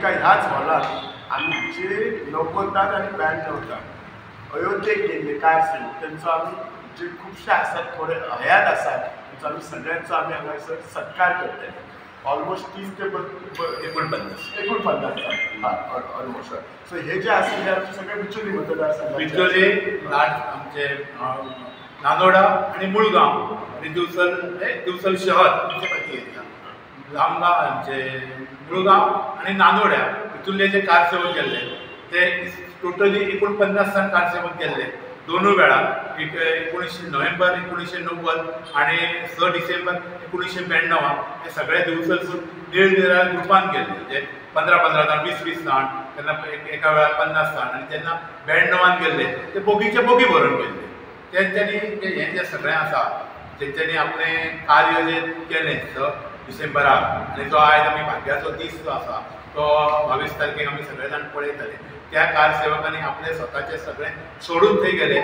एका ह्याच हॉलान आमी जे 90 आनी 92 अयोध्येक गेल्ले कारसेवक तेंचो आमी जे खुबशे आसात थोडे हयात आसात तेंचो आमी सगळ्यांचो आमी हांगासर सत्कार करतले. ऑलमोस्ट 30 ते 49 जाण ऑलमोस्ट. सो हे जे आसा हे आमचे सगळे बिचोली मतदारसंघ, बिचोली, आमचे नानोडा आनी मुळगांव आनी दिवचल, दिवचल शहर आमचे एरिया, लामगांव आमचे मुळगांव आनी नानोड्या हितूंतले जे कारसेवक गेल्ले ते टोटली 49 जाण कारसेवक गेल्ले दोनूय वेळा, एक 19 नोव्हेंबर 1990 आनी 6 डिसेंबर 1992 हे सगळे दिवचलसून निरनिराळ्या ग्रुपान गेल्ले, म्हणजे 15-15 जाण, 20-20 जाण, तेन्ना एका वेळार 50 जाण. आनी जेन्ना 92 गेल्ले ते बोगीचे बोगी भरून गेल्ले. तेंच्यांनी हें जें सगळें आसा तेंच्यांनी आपलें कार्य जें केलें 6 डिसेंबराक आनी जो आयज आमी भाग्याचो दीस जो आसा तो 22 तारखेक आमी सगळे जाण पळयतले. त्या कारसेवकांनी आपले स्वताचे सगळें सोडून थंय गेले.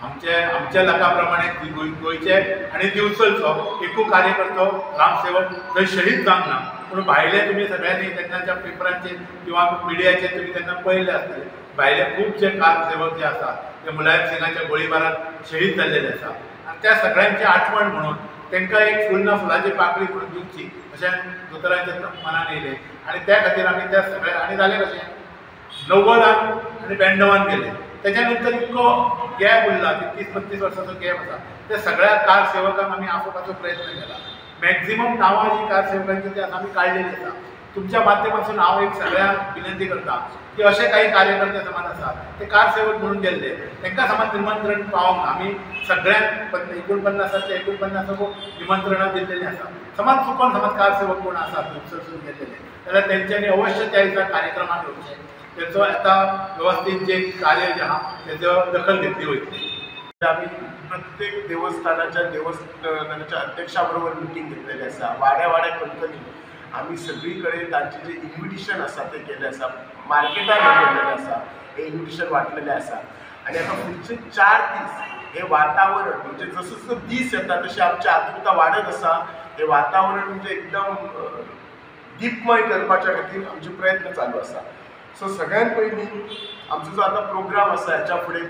आमच्या लका प्रमाणे गोंयचे आनी दिवचलचो एकूय कार्यकर्तो ग्रामसेवक थंय शहीद जावंक ना. पूण भायले तुमी सगळ्यांनी तेन्नाच्या पेपरांचेर किंवा मिडियाचेर तुमी तेन्ना पळयल्ले आसतले, भायले खूब जे कारसेवक जे आसा ते मुलायम सिंगाच्या गोळीबारात शहीद जाल्लेले आसा. आनी त्या सगळ्यांची आठवण म्हणून तांकां एक फूल ना फुलाची पाकळी म्हणून दिवची अशें दोतोरांच्या मनान येयलें आनी त्या खातीर आमी त्या सगळ्या. आनी जालें कशें 90 आनी 92 गेले, तेच्या नंतर इतको गॅप उरला की 30-32 वर्सांचो गॅप आसा. त्या सगळ्या कारसेवकांक आमी आपोवपाचो प्रयत्न केला. मॅक्झिमम नांवां जी कारसेवकांची ती आसा आमी काडलेली आसा. तुमच्या माध्यमांतसून हांव एक सगळ्यांक विनंती करता की अशे काही कार्यकर्ते समाज आसात ते कारसेवक म्हणून गेल्ले तांकां समाज निमंत्रण पावोंक ना. आमी सगळ्यांक 49 ते 49 निमंत्रणां दिल्लेलीं आसा. समाज चुकोन समाज कारसेवक कोण आसा दिवचलसून गेल्लेले जाल्यार तेंच्यांनी अवश्य त्या दिसा कार्यक्रमाक येवचें, तेचो आतां वेवस्थीत जे कार्य जें आहा तेजो दखल घेतली वयतली. आमी प्रत्येक देवस्थानाच्या अध्यक्षा बरोबर मिटींग घेतलेली आसा. वाड्या वाड्या कणकणी आमी सगळी कडेन तांचे जे इन्विटेशन आसा ते केलें आसा, मार्केटान केल्लेलें आसा, हे इन्विटेशन वांटलेलें आसा. आनी आतां फुडचे 4 दीस हे वातावरण म्हणजे जसो जसो दीस येता तशी आमची आतुरता वाडत आसा. हे वातावरण म्हणजे एकदम दीपमय करपाच्या खातीर आमचे प्रयत्न चालू आसा. सो सगळ्यात पयलीं आमचो जो आतां प्रोग्राम आसा ह्याच्या फुडें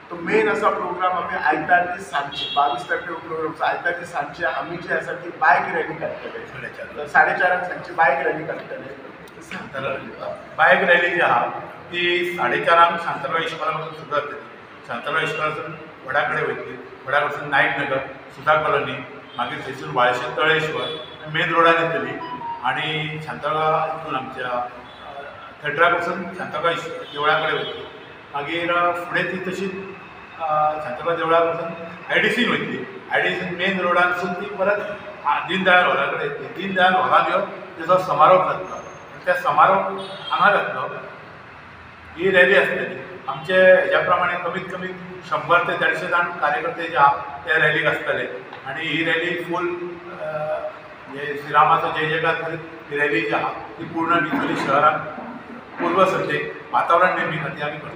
तो मेन आसा प्रोग्राम आमी आयतार दीस सांजचे 22 तारखेक प्रोग्राम आसा. आयतार दीस सांजचे आमी जी आसा ती बायक रॅली काडटले, 4:30 सांजची बायक रॅली काडटले. बायक रॅली जी आहा ती 4:30 शांताराम इश्कोला पासून सुरवात जातली. शांताराम इश्कोलासून वडा कडेन वयतली, वडा कडसून नायक नगर, सुधा कॉलनी, मागीर थंयसून वाळशे तळेश्वर मेन रोडार येतली आनी शांतारा हितून आमच्या थेटरा कडसून शांतारा देवळा कडेन वयतली. मागीर फुडें ती तशीच शांतारा देवळा कडसून आयडीसीन वयतली. आयडीसीन मेन रोडानसून ती परत दीनदयाळ हॉला कडेन येतली. दीनदयाळ हॉलान येवन तेजो समारोप जातलो आनी त्या समारोप हांगा जातलो. ही रॅली आसतली. आमचे हेज्या प्रमाणे कमीत कमी 100 ते 150 जाण कार्यकर्ते जे आहा ते रॅलीक आसतले आनी ही रॅली फूल श्रीरामाचो जय जयकार करीत ही रॅली जी आहा ती पूर्ण बिचोली शहरान पूर्व संध्येक वातावरण निर्मिती खातीर आमी करतले.